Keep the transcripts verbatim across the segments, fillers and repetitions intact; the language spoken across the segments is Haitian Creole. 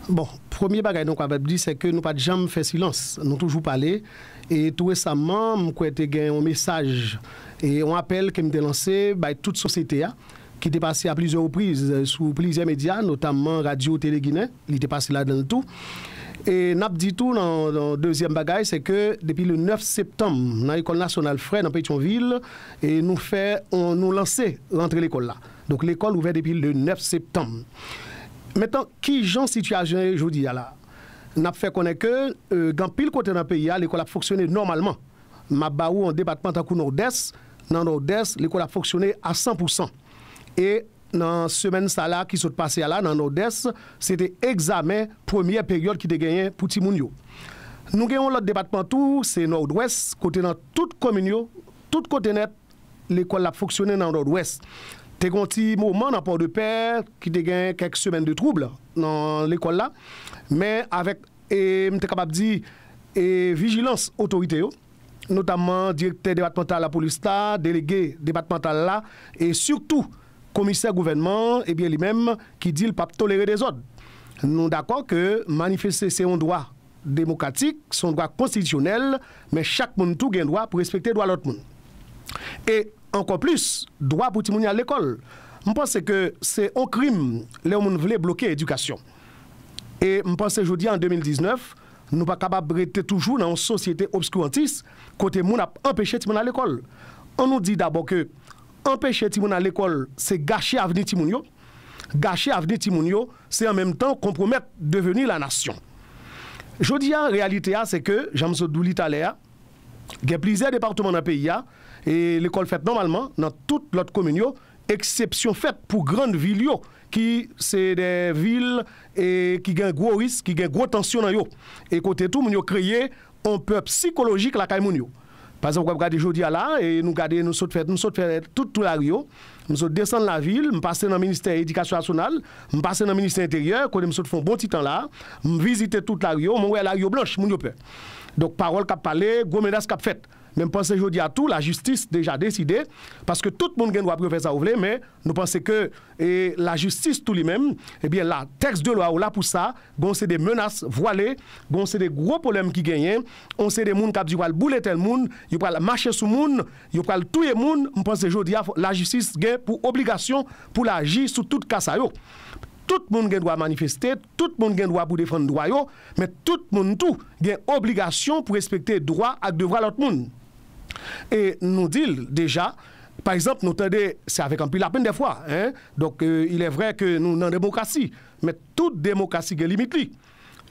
Bon, premye bagay nou kapab di, se ke nou pa t janm fè silans. Nou toujou pale. E tou resaman, m kwè te gen yon mesaj, e yon apèl ke m te lanse bay tout sosyete a, ki te pase a plizyè repriz, e, sou plizyè medya, notamman Radyo Tele Ginen, li te pase ladan l tou. E n ap di tou, nan, nan dezyèm bagay, se ke depi le nèf septanm, nan Lekòl Nasyonal Frè nan Petyonvil, e nou fè, on, nou lanse rantre lekòl la. Donk, lekòl ouvè depi le nèf septanm. Mentnan, ki jan sitiyasyon ye jodi a la? N ap fè konnen ke, e, gen anpil kote nan peyi a, lekòl ap fonksyone nòmalman. M ap ba ou yon depatman tankou Nòdès. Nan Nòdès, lekòl ap fonksyone a san pou san. E nan semèn sa la ki sot pase a la, nan Nòdès, se te egzamen premyè peryòd ki te genyen pou timoun yo. Nou gen yon lòt depatman tou, se Nòdwès, kote nan tout komin yo, tout kote nèt, lekòl la ap fonksyone nan Nòdwès. Te gen yon ti moman nan Pòdepè ki te gen kèk semèn de twoub nan lekòl la, men avèk, e, m te kapab di, e, vijilans otorite yo, notamman direktè depatmantal lapolis la, delege depatmantal la, e sitou komisè gouvènman an, ebyen, li menm ki di l p ap tolere dezòd. Nou dakò ke manifeste se yon dwa demokratik, se yon dwa konstitisyonèl, men chak moun tou gen dwa pou respekte dwa lòt moun. E ankò plis, dwa pou timoun yo al lekòl. M panse ke se yon krim lè yon moun vle bloke edikasyon. E m panse jodi a, an de mil diznèf, nou pa kapab rete toujou nan yon sosyete obskirantis kote moun ap anpeche timoun al lekòl. An nou di dabò ke anpeche timoun al lekòl, se gache avni timoun yo. Gache avni timoun yo, se an menm tan konpwomèt deveni lanasyon. Jodi a, reyalite a, se ke, jan m sot di w li talè a, gen plizyè depatman nan peyi a, e lekòl fèt nòmalman nan tout lòt komin yo, eksepsyon fèt pou grann vil yo, ki se de vil, e, ki gen gwo risk, ki gen gwo tansyon nan yo. E kote tou moun yo kreye yon pè sikolojik lakay moun yo. Pa egzanp, w ap gade jodi a la, e nou gade, nou sot fè, nou sot fè tout, tout lari yo. M sot desann lavil, m pase nan ministè edikasyon nasyonal, m pase nan ministè enteryè, kote m sot fè yon bon ti tan la. M vizite tout lari yo, mwen wè lari yo blanch, moun yo pè. Donk, pawòl k ap pale, gwo menas k ap fèt. Men m panse jodi a tou, lajistis deja deside, paske tout moun gen dwa pou yo fè sa yo vle, men nou panse ke, e, lajistis tou li menm, ebyen la, tèks de lwa yo la pou sa, gon se de menas vwale, gon se de gwo pwoblèm ki genyen, on se de moun k ap di yo pral boule tèl moun, yo pral mache sou moun, yo pral touye moun, m panse jodi a, fò, lajistis gen pou obligasyon pou l aji sou tout ka sa yo. Tout moun gen dwa manifeste, tout moun gen dwa pou defann dwa yo, men tout moun tou gen obligasyon pou respekte dwa ak devwa lòt moun. E nou di l deja, pa egzanp, nou tande, se avèk anpil lapenn dèfwa, en, donk, e, il est vrai ke nou nan demokrasi, men tout demokrasi gen limit li.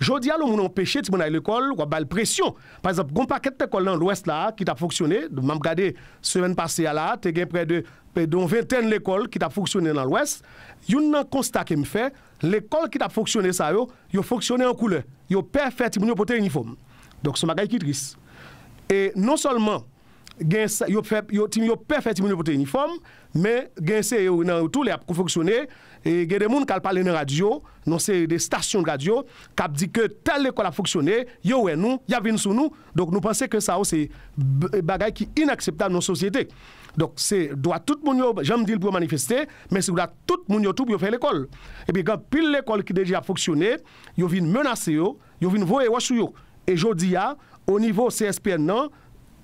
Jodi a, lè yon moun anpeche timoun al lekòl, w ap ba l presyon. Pa egzanp, gon pakèt lekòl nan Lwès la a ki t ap fonksyone, m ap gade semèn pase a la a, te gen prè de, prè de yon ventèn lekòl ki t ap fonksyone nan Lwès. Youn nan konsta ke m fè, lekòl ki t ap fonksyone sa yo, yo fonksyone an koulè. Yo pè fè timoun yo pote inifòm. Donk, se yon bagay ki tris. E non sèlman gen sa, yo fè, yo, timoun yo pè fè timoun yo pote inifòm, men gen seri nan yo tou lè y ap fonksyone, e gen de moun k al pale nan radyo, nan seri de stasyon radyo, k ap di ke tèl lekòl ap fonksyone, yo wè nou, y ap vin sou nou. Donk, nou panse ke sa yo se b-, bagay ki inakseptab nan sosyete. Donk, se dwa tout moun yo, jan m di l, pou yo manifeste, men se dwa tout moun yo tou pou yo fè lekòl. Epi, gen anpil lekòl ki deja ap fonksyone, yo vin menase yo, yo vin voye wòch sou yo. E jodi a, o nivo C S P N nan,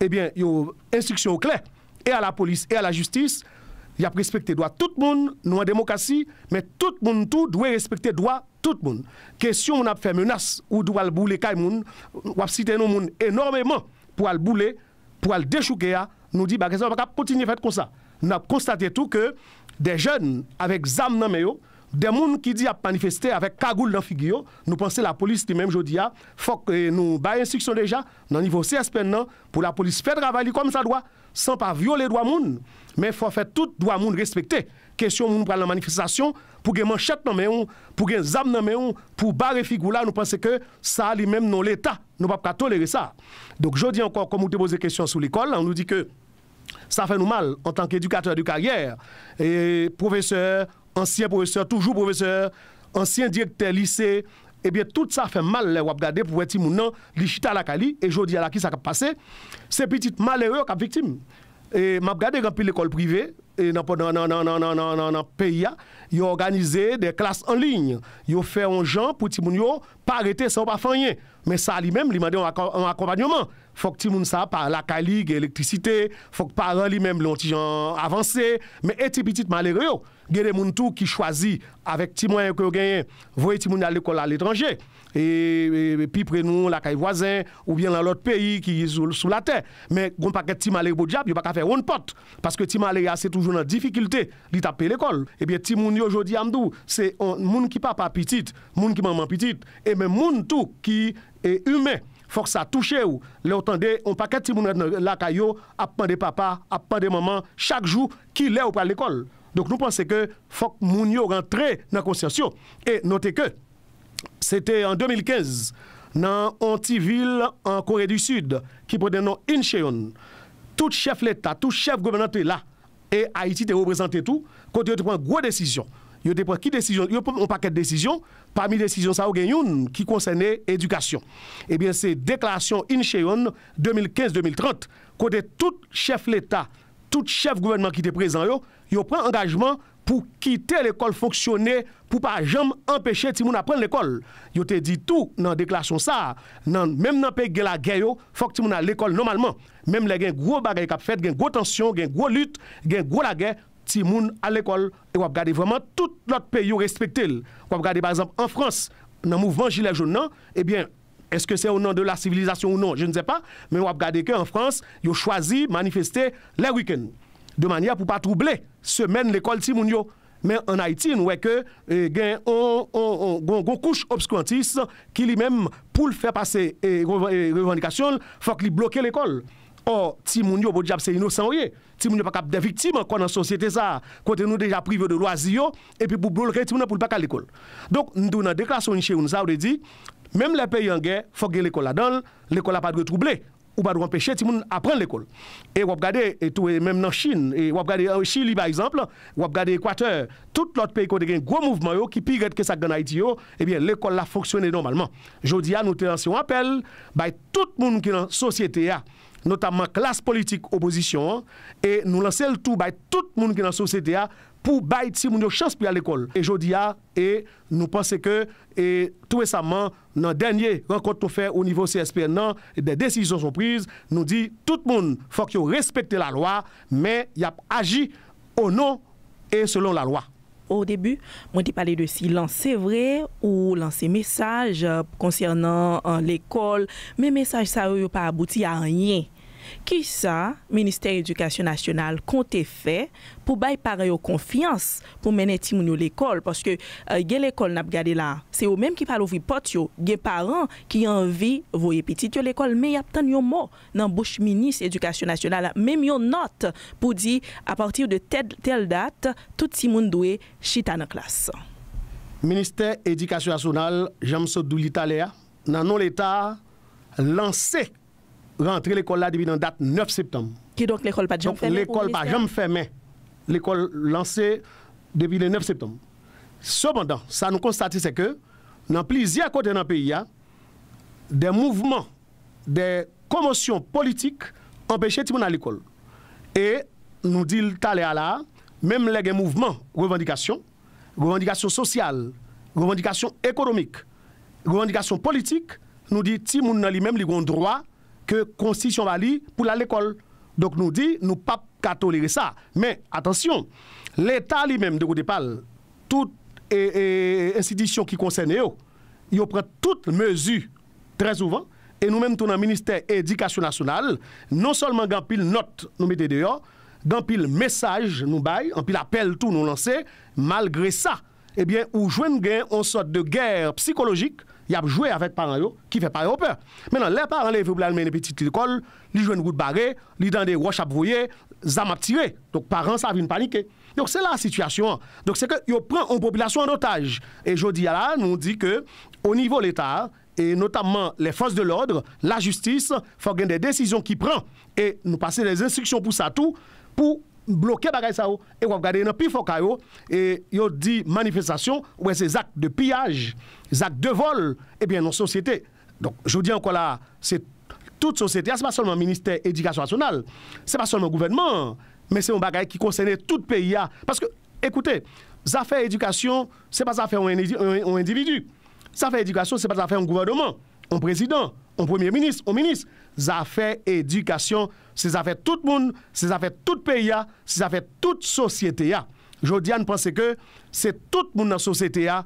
ebyen, yo, enstriksyon yo klè. E a lapolis, e a lajistis, y ap respekte dwa tout moun, nou an demokrasi, men tout moun tou dwe respekte dwa tout moun. Kesyon moun ap fè menas, ou di w al boule kay moun, w ap site non moun enòmeman pou al boule, pou al dechouke a, nou di bagay sa yo pa ka kontinye fèt konsa. N ap konstate tou ke de jèn avèk zam nan men yo, de moun ki di y ap manifeste avèk kagoul nan figi yo, nou panse lapolis li menm jodi a, fòk, e, nou bay enstriksyon deja nan nivo C S P N nan pou lapolis fè travay li kòmsadwa, san pa vyole dwa moun, men fò fè tout dwa moun respekte. Kesyon moun pral nan manifestasyon, pou gen manchèt nan men w, pou gen zam nan men w, pou bare figi w la, nou panse ke sa li menm nan Leta, nou p ap ka tolere sa. Donk, jodi ankò, kòm ou te poze kesyon sou lekòl, nou di ke sa fè nou mal antanke edikatè de karyè, e pwofesè, ansyen pwofesè, toujou pwofesè, ansyen direktè lise, ebyen, tout sa fè mal lè w ap gade pou wè timoun nan, li chita lakay li, e jodi a la, ki sa k ap pase? Se pitit malere yo k ap viktim. E m ap gade gen anpil lekòl prive e nan, nan, nan, nan, nan, nan, nan, nan peyi a, yo òganize de klas an liy. Yo fè yon jan pou timoun yo pa rete san yo pa fè anyen. Men sa li menm, li mande yon akò-, yon akonpanyman. Fòk timoun sa pa lakay li, gen elektrisite, fòk paran li menm li yon ti jan avanse, men e ti pitit malere yo. Gen de moun tou ki chwazi, avèk ti mwayen ke yo genyen, voye timoun yo al lekòl aletranje, e, e, e pi pre nou, lakay vwazen, oubyen nan lòt peyi ki sou, sou latè. Men gon pakèt ti malere podyab, yo pa ka fè wonn pòt, paske ti malere a se toujou nan difikilte li t ap peye lekòl. Ebyen, timoun yo jodi a, m di w, se on, moun ki papa pitit, moun ki manman pitit, e menm moun tou ki, e, imen. Fòk sa touche w lè w tande on pakèt timoun rete nan lakay yo ap mande papa, ap mande manman chak jou kilè yo pral lekòl. Donk, nou panse ke fòk moun yo rantre nan konsyans yo. E note ke se te an de mil kenz, nan on ti vil an Kore di Sid, ki pote non Incheon. Tout chèf leta, tout chèf gouvènman te la. E Ayiti te reprezante tou, kote yo te pran gwo desizyon. Yo te pran ki desizyon? Yo pran yon pakèt desizyon, pami desizyon sa yo gen youn ki konsène edikasyon. Ebyen, se deklarasyon Incheon de mil kenz de mil trant, kote tout chèf leta, tout chèf gouvènman ki te prezan yo, yo pran angajman pou kite lekòl fonksyone, pou pa janm anpeche timoun aprann lekòl. Yo te di tou nan deklarasyon sa a, nan, menm nan peyi k gen lagè yo, fòk timoun al lekòl nòmalman. Menm lè gen gwo bagay k ap fèt, gen gwo tansyon, gen gwo lit, gen gwo lagè, timoun al lekòl. E w ap gade vrèman tout lòt peyi yo respekte l. W ap gade pa egzanp an Frans, nan mouvman jilè jòn nan, ebyen, èske se o non de la sivilizasyon ou non, je ne sais pas, men w ap gade ke an Frans, yo chwazi manifeste lè wikenn, de manyè pou pa twouble semèn lekòl timoun yo. Men ann Ayiti, nou wè ke, e, gen on, on, on, gon, gon kouch obskirantis ki li menm, pou l fè pase, e, revan-, e, revandikasyon l, fòk li bloke lekòl. Ò, timoun yo, podyab, se inosan yo ye. Timoun yo pa ka ap de viktim ankò nan sosyete sa a, kote nou deja prive yo de lwazi yo, epi pou bloke timoun nan pou l pa ka al lekòl. Donk, m di w nan deklarasyon Incheon sa, yo te di, menm lè peyi an gè, fòk gen lekòl ladan l, lekòl la pa dwe twouble. Ou pa dwe anpeche timoun aprann lekòl. E w ap gade, e tou, e menm nan Chin, e w ap gade, e, Chili, pa egzanp, w ap gade Ekwatè, tout lòt peyi kote gen gwo mouvman yo ki pi rèd ke sa k gen ann Ayiti yo, ebyen, lekòl la fonksyone nòmalman. Jodi a, nou te lanse yon apèl bay tout moun ki nan sosyete a, notamman klas politik opozisyon an, e nou lanse l tou bay tout moun ki nan sosyete a, pou bay timoun yo chans pou y al lekòl. E jodi a, e nou panse ke, e tou resaman, nan dènye rankont nou fè o nivo C S P N nan, de desizyon son priz, nou di tout moun fòk yo respekte lalwa, men y ap aji o non e selon lalwa. O debi, mwen te pale de silans. Se vre, ou lanse mesaj, e, konsènan, e, lekòl, men mesaj sa yo, yo pa abouti a anyen. Kisa Ministè Edikasyon Nasyonal konte fè pou bay paran yo konfyans pou mennen timoun yo lekòl? Paske, e, gen lekòl n ap gade la, se yo menm ki pa louvri pòt yo. Gen paran ki anvi voye pitit yo lekòl, men y ap tann yon mo nan bouch minis Edikasyon Nasyonal, menm yon nòt pou di, apati de tèl, tèl dat, tout timoun dwe chita nan klas. Ministè Edikasyon Nasyonal, jan m sot di w li talè a, nan non Leta, lanse rantre lekòl la depi nan dat nèf septanm. Kidonk, lekòl pa t janm fèmen pou ministè a? Donk, lekòl pa janm fèmen. Lekòl lanse depi le nèf septanm. Sepandan, sa nou konstate, se ke nan plizyè kote nan peyi a, de mouvman, de komosyon politik anpeche timoun al lekòl. E nou di l talè a la a, menm lè gen mouvman revandikasyon, revandikasyon sosyal, revandikasyon ekonomik, revandikasyon politik, nou di timoun nan li menm li gen yon dwa ke konstitisyon ba li pou l al lekòl. Donk nou di nou p ap ka tolere sa. Men, atansyon, Leta li menm de kote pa l, tout, e, e, enstitisyon ki konsène yo, yo pran tout mezi trè souvan, e nou menm tou nan Ministè Edikasyon Nasyonal, non sèlman gen anpil nòt nou mete deyò, gen anpil mesaj nou bay, anpil apèl tou nou lanse, malgre sa, ebyen, ou jwenn gen yon sòt de gè sikolojik, y ap jwe avèk paran yo, ki fè paran yo pè. Mentnan, lè paran leve pou l al mennen pitit li lekòl, li jwenn wout bare, li tande wòch ap voye, zam ap tire. Donk, paran sa vin panike. Donk, se la sitiyasyon an. Donk, se ke yo pran yon popilasyon an otaj. E jodi a la, nou di ke, o nivo Leta a, e notamman les forces de l'ordre, lajistis, fòk gen de desizyon ki pran. E nou pase de enstriksyon pou sa tou, pou bloke bagay sa yo. E w ap gade nan pifò ka yo, e yo di manifestasyon, ou wè se zak de piyaj, zak de vòl, ebyen, nan sosyete. Donk, jodi a ankò la, se tout sosyete a, se pa sèlman ministè edikasyon nasyonal, se pa sèlman gouvènman an, men se yon bagay ki konsène tout peyi a. Paske, ekoute, zafè edikasyon, se pa zafè yon indi- yon- yon endividi. Zafè edikasyon, se pa zafè yon gouvènman, yon prezidan, yon premye minis, yon minis. Zafè edikasyon, se zafè tout moun, se zafè tout peyi a, se zafè tout sosyete a. Jodi a, n panse ke se tout moun nan sosyete a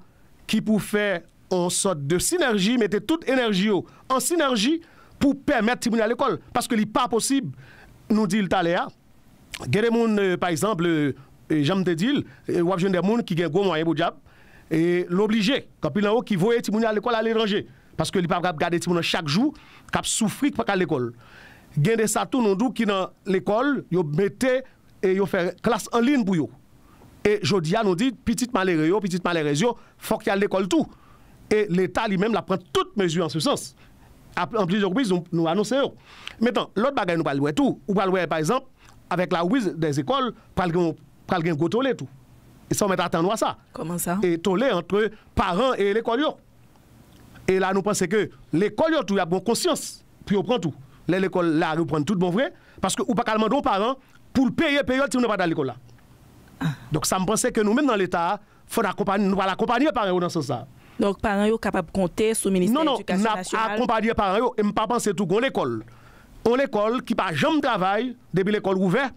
ki pou fè yon sòt de sinèji, mete tout enèji yo an sinèji pou pèmèt timoun yo al lekòl. Paske li pa posib, nou di l talè a, gen de moun, euh, pa egzanp, euh, euh, jan m te di l, euh, w ap jwenn de moun ki gen gwo mwayen podyab, e l oblije, gen anpil nan yo ki voye timoun yo al lekòl aletranje, paske li pa kab gade timoun nan chak jou, k ap soufri, k pa ka al lekòl. Gen de sa tou, nou di w, ki nan lekòl, yo mete e yo fè klas an liy pou yo. E jodi a, nou di, pitit malere yo, pitit malerèz yo, fòk y al lekòl tou. E Leta li menm, l ap pran tout mezi an se sans. Ap- An plizyè repriz, nou, nou anonse yo. Mentnan, lòt bagay nou pral wè tou, ou pral wè, pa egzanp, avèk la reprise des écoles, pral gen, pral gen gwo tole tou. E sa, w mèt atann w a sa. Kòman sa? E tole ant paran e lekòl yo. E la, nou panse ke lekòl yo tou, y ap gen konsyans pou yo pran tou. Lè lekòl la reprann tout bon vre, paske ou pa ka al mande yon paran pou l peye peryòd timoun nan pa t al lekòl la. Donk, sa m panse ke nou menm nan Leta a, fò n akonpanye, nou pral akonpanye paran yo nan sans sa. Donk, paran yo kapab konte sou Ministè Edikasyon Nasyonal? Non, non, n ap akonpanye paran yo, e m pa panse tou gen yon lekòl, yon lekòl ki pa janm travay depi lekòl ouvè,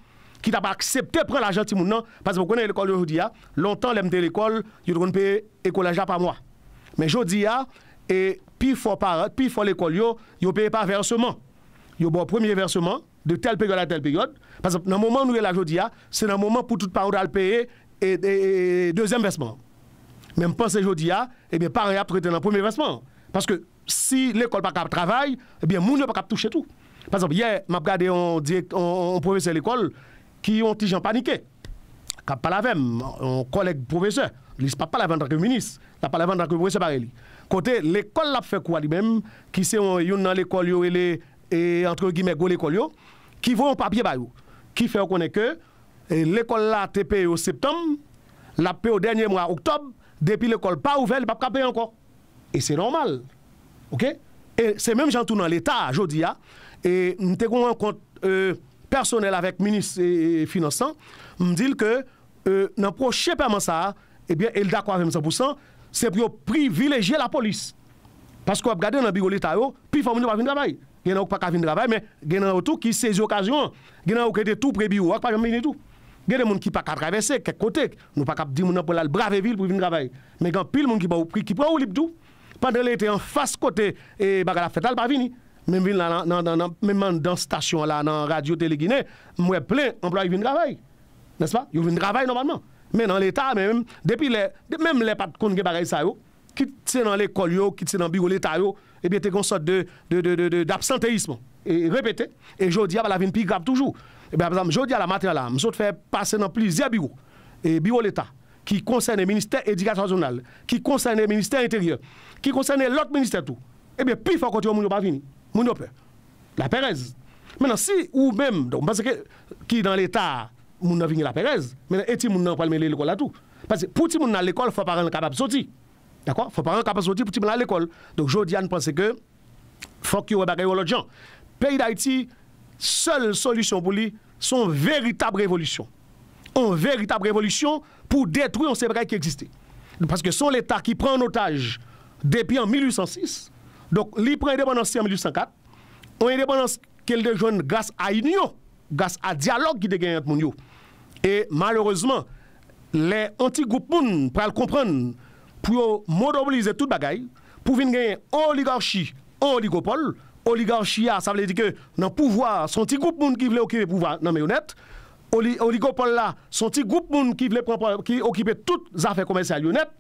ki t ap aksepte pran lajan timoun nan, paske w konnen lekòl yo jodi a, lontan lè m te lekòl, yo te konn peye ekolaj la pa mwa. Men jodi a, e pi fò paran, pi fò lekòl yo, yo peye pa vèseman. Yo ba w premye vèseman, de tèl peryòd a tèl peryòd. Pa egzanp, nan moman nou ye la jodi a, se nan moman pou tout paran yo al peye e, e, e, dezyèm vèsman. Men m panse jodi a, ebyen, paran yo ap rete nan premye vèsman. Paske si lekòl pa ka ap travay, ebyen, moun yo pa ka ap touche tou. Pa egzanp, yè, m ap gade yon dirèk-, yon, yon pwofesè lekòl ki yon ti jan panike, k ap pale avè m, yon kòlèg pwofesè. Li p ap pale avè m antanke minis, l ap pale avè m antanke pwofesè parèy li. Kote lekòl l ap fè kou a li menm, ki se yon, youn nan lekòl yo rele, e, antre gimè, gwo lekòl yo, ki voye yon papye ba yo, ki fè yo konnen ke, e, lekòl la te peye yo septanm, l ap peye yo dènye mwa oktòb, depi lekòl pa ouvè, li p ap ka peye ankò. E se nòmal. Oke? E se menm jan tou nan Leta a, jodi a, e m te gen yon rankont, e, pèsonèl avèk minis, e, e, finans lan, m di l ke, e, nan pwochen pèman sa a, ebyen, e l dakò avè m san pou san, se pou yo privilejye lapolis. Paske w ap gade nan biwo Leta yo, pifò moun yo pa vin travay. Gen nan yo k pa ka vin travay, men gen nan yo tou ki sezi okazyon an. Gen nan yo ki rete tou pre biwo a, k pa janm vini tou. Gen de moun ki pa ka travèse kèk kote. Nou pa ka ap di moun nan pou l al brave vil pou l vin travay. Men gen anpil moun ki pran, ki pran woulib tou. Pandan l rete anfas kote, e, bagay la fèt la, l pa vini. Men m vin la nan, nan, nan, nan, menm anndan stasyon an la, nan Radyo Tele Ginen, m wè plen anplwaye vin travay. Nèspa? Yo vin travay nòmalman. Men nan Leta a menm, depi lè, de-, menm lè pa t konn gen bagay sa yo, kit se nan lekòl yo, kit se nan biwo Leta yo, ebyen, te gen yon sòt de, de, de, de, de, dabsanteyis, e, repete. E jodi a, bagay la vin pi grav toujou. Ebyen, pa egzanp, jodi a la maten an la, m sot fè pase nan plizyè biwo, e, biwo Leta, ki konsène Ministè Edikasyon Nasyonal, ki konsène Ministè Enteryè, ki konsène lòt ministè tou. Ebyen, pifò kote yo, moun yo pa vini. Moun yo pè. Lapèrèz. Mentnan, si ou menm, donk, m panse ke ki nan Leta a, moun nan vin gen lapèrèz, mentnan, e timoun nan pral mele lekòl la tou. Paske pou timoun nan al lekòl, fò paran l kapab soti. Dakò? Fò paran kapab soti pou timoun al lekòl. Donk, jodi a, n panse ke fòk yo wè bagay yo lòt jan. Peyi Dayiti, sèl solisyon pou li, se yon veritab revolisyon. Yon veritab revolisyon pou detwi yon seri bagay ki egziste. Paske se yon Leta ki pran an otaj depi an mil uit san sis. Donk, li pran endepandans li an mil uit san kat. Yon endepandans ke l te jwenn gras a inyon, gras a dyalòg ki te genyen ant moun yo. E malerezman, lè yon ti gwoup moun pral konprann pou yo monopolize tout bagay, pou vin genyen yon oligachi, yon oligopòl, oligachi a, sa vle di ke nan pouvwa a, se yon ti gwoup moun ki vle okipe pouvwa nan men yo nèt, oli-, oligopòl la, se yon ti gwoup moun ki vle pran, ki okipe tout zafè komèsyal yo nèt,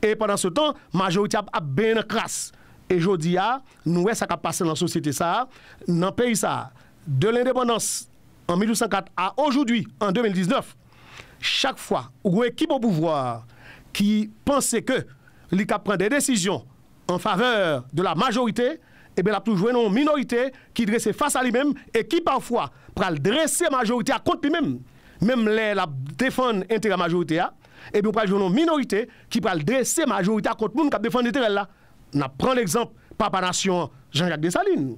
e pandan se tan, majorite a ap, ap benyen nan kras. E jodi a, nou wè sa k ap pase nan sosyete sa a, nan peyi sa a. De lendepandans an mil uit san kat a ojoudwi, an de mil diznèf, chak fwa ou gen yon ekip o pouvwa ki panse ke li ka pran de desizyon an favè de la majorite, ebyen, l ap toujou jwenn yon minorite ki drese fas a li menm e ki pafwa pral drese majorite a kont li menm. Menm lè l ap defann enterè majorite a, ebyen, ou pral jwenn yon minorite ki pral drese majorite a kont moun k ap defann enterè l la. N ap pran legzanp papa nasyon an, Jean-Jacques Dessalines.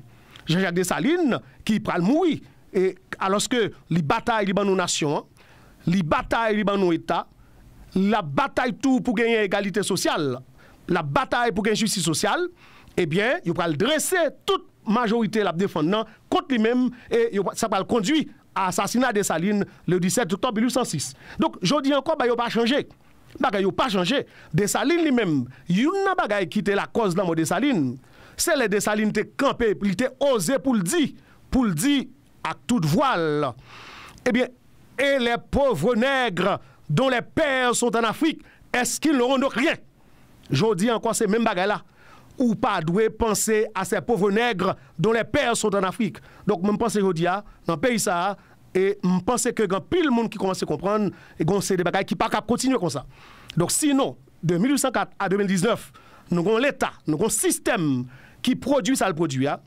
Jean-Jacques Dessalines ki pral mouri. E alòske li batay, li ban nou nasyon an, li batay, li ban nou eta, l ap batay tou pou genyen egalite sosyal, l ap batay pou gen jistis sosyal, ebyen, yo pral drese tout majorite l ap defann nan kont li menm, e yo, sa pral kondui a asasina Desalin le disèt oktòb mil uit san sis. Donk, jodi ankò, bagay yo pa chanje. Bagay yo pa chanje. Desalin li menm, youn nan bagay ki te lakòz lanmò Desalin, se lè Desalin te kanpe, li te oze pou l di, pou l di ak tout vwa l, ebyen, et les pauvres nègres dont les pères sont en Afrique, est-ce qu'ils n'auront donc rien? Jodi ankò, se menm bagay la. Ou pa dwe panse a ces pauvres nègres dont les pères sont en Afrique. Donk, mwen, m panse jodi a, nan peyi sa a, e m panse ke gen anpil moun ki kòmanse konprann, e gen yon seri de bagay ki pa kab kontinye konsa. Donk, sinon, de mil uit san kat a de mil diznèf, nou gen yon Leta, nou gen yon sistèm ki pwodui sa l pwodui a,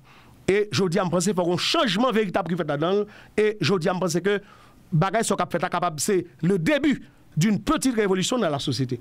e jodi a, m panse fò gen yon chanjman veritab ki fèt ladan l, e jodi a, m panse ke bagay sa k ap fèt la kapab se le début d'une petite révolution dans la société.